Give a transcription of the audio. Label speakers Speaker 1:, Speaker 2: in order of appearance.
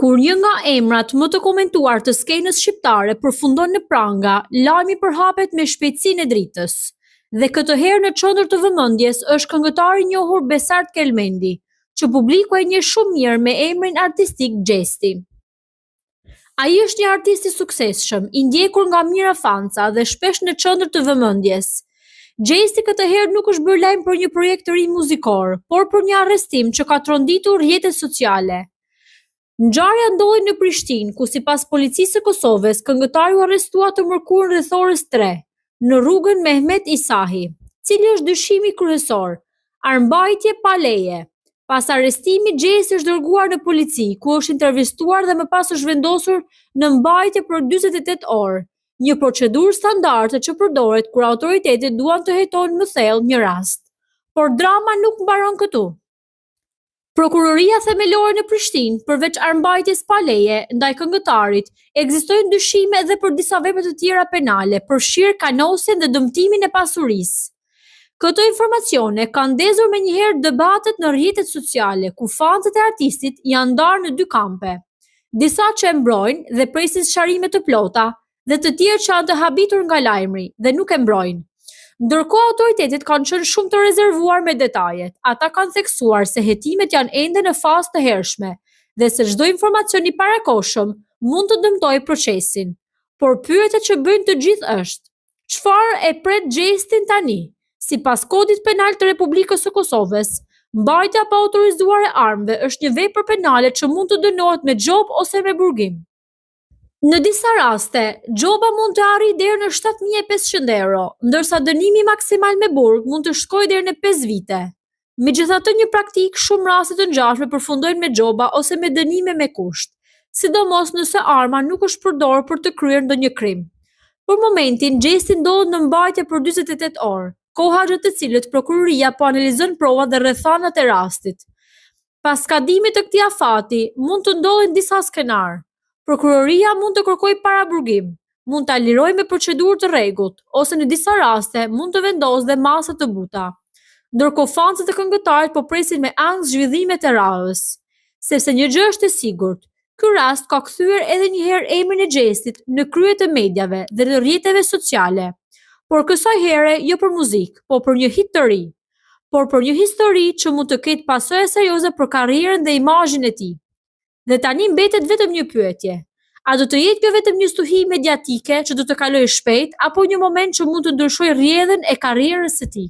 Speaker 1: Kur një nga emrat më të komentuar të skenës shqiptare përfundon në pranga, lajmi përhapet me shpejtësinë e dritës. Dhe këtë herë në qendër të vëmendjes është këngëtari i njohur Besart Kelmendi, që publiku e njeh shumë mirë me emrin artistik Gjesti. Ai është një artist i suksesshëm, i ndjekur nga mijëra fansa dhe shpesh në qendër të vëmendjes. Gjesti këtë herë nuk është bërë lajm për një projekt të ri muzikor, por për një arrestim që ka tronditur rrjetet sociale. Ngjarja ndodhi në Prishtinë, ku sipas Policisë së Kosovës, këngëtari u arrestua të mërkurën rreth orës 3, në rrugën Mehmet Isahi. Cili është dyshimi kryesor? Armëmbajtje pa leje. Pas arrestimit, Gjesti është dërguar në polici, ku është intervistuar dhe më pas është vendosur në mbajtje për 48 orë, një procedurë standarde që përdoret kur autoritetet duan të hetojnë më thellë një rast. Por drama nuk mbaron këtu. Prokuroria Themelore në Prishtinë, përveç armëmbajtjes pa leje ndaj këngëtarit, ekzistojnë dyshime edhe për disa vepra të tjera penale, përfshirë kanosjen dhe dëmtimin e pasurisë. Këto informacione kanë ndezur menjëherë debatet në rrjetet sociale, ku fansat e artistit janë ndarë në dy kampe. Disa që e mbrojnë dhe presin sqarime të plota, dhe të tjerë që janë të habitur nga lajmi dhe nuk e mbrojnë. Ndërkohë autoritetet kanë qenë shumë të rezervuar me detajet. Ata kanë theksuar se hetimet janë ende në fazë të hershme dhe se çdo informacion i parakohshëm mund të dëmtojë procesin. Por pyetja që bëjnë të gjithë është, çfarë e pret Gjestin tani? Sipas Kodit Penal të Republikës së Kosovës, mbajtja e paautorizuar e armëve është një vepër penale që mund të dënohet me gjobë ose me burgim. Në disa raste, gjoba mund të arrijë deri në 7500 euro, ndërsa dënimi maksimal me burg mund të shkojë deri në 5 vite. Megjithatë, në praktikë, shumë raste të ngjashme përfundojnë me gjoba ose me dënime me kusht, sidomos nëse arma nuk është përdorur për të kryer ndonjë krim. Për momentin, Gjesti ndodhet në mbajtje për 48 orë, koha gjatë të cilës prokuroria po analizon provat dhe rrethanat e rastit. Pas skadimit të këtij afati, mund të ndodhin disa skenarë. Prokuroria mund të kërkojë paraburgim, mund ta lirojë me procedurë të rregullt, ose në disa raste mund të vendosë dhe masa të buta. Ndërkohë fansat e këngëtarit po presin me ankth zhvillimet e radhës. Sepse një gjë është e sigurt, ky rast ka kthyer edhe një herë emrin e Gjestit në krye të mediave dhe të rrjeteve sociale. Por kësaj here jo për muzikë, po për një hit të ri. Por për një histori që mund të ketë pasoja serioze për karrierën dhe imazhin e tij. Dhe tani mbetet vetëm një pyetje. A do të jetë kjo vetëm një stuhi mediatike që do të kalojë shpejt apo një moment që mund të ndryshojë rrjedhën e karrierës së tij?